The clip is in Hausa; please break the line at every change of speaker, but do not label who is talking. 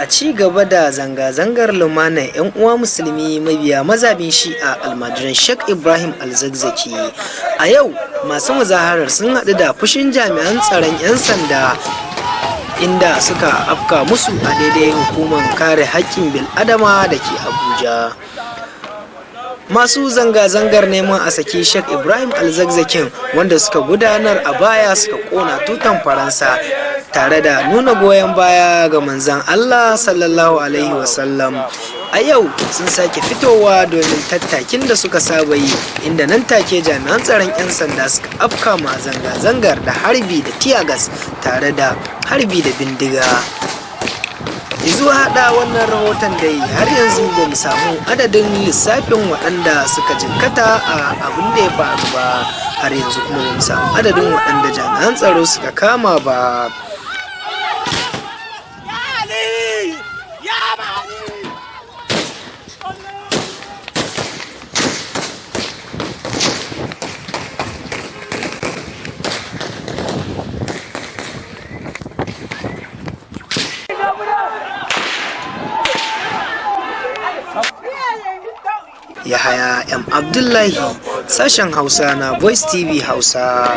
A ci gaba da zanga-zangar lumana, 'yan uwa Musulmi mabiya mazhabin Shi'a, almajiran Sheikh Ibrahim Alzakzaki, a yau masu muzaharar sun haɗu da fushin jami'an tsaron 'yan sanda, inda suka afka musu a daidai hukumar kare haƙƙin bil'adama da ke Abuja. Masu zanga-zangar neman a saki Sheikh Ibrahim Alzakzakin, wanda suka gudanar a baya, suka kona tutan Faransa tare da nuna goyon baya ga Manzan Allah sallallahu alaihi wasallam, a yau sun sake fitowa domin tattakin da suka saba yi, inda nan take jami'an tsaron 'yan sanda suka afka ma zanga-zangar da harbi da tear gas tare da harbi da bindiga. Zuwa hada wannan rahoton dai, har yanzu ba mu samu adadin lissafin waɗanda suka jikkata a abin da ya faru ba. Har yanzu kuma ba mu samu adadin waɗanda jami'an tsaro suka kama ba.
Ya Ali! Ya Ali!
Yahaya M Abdullahi, sashen Hausa na Voice TV Hausa.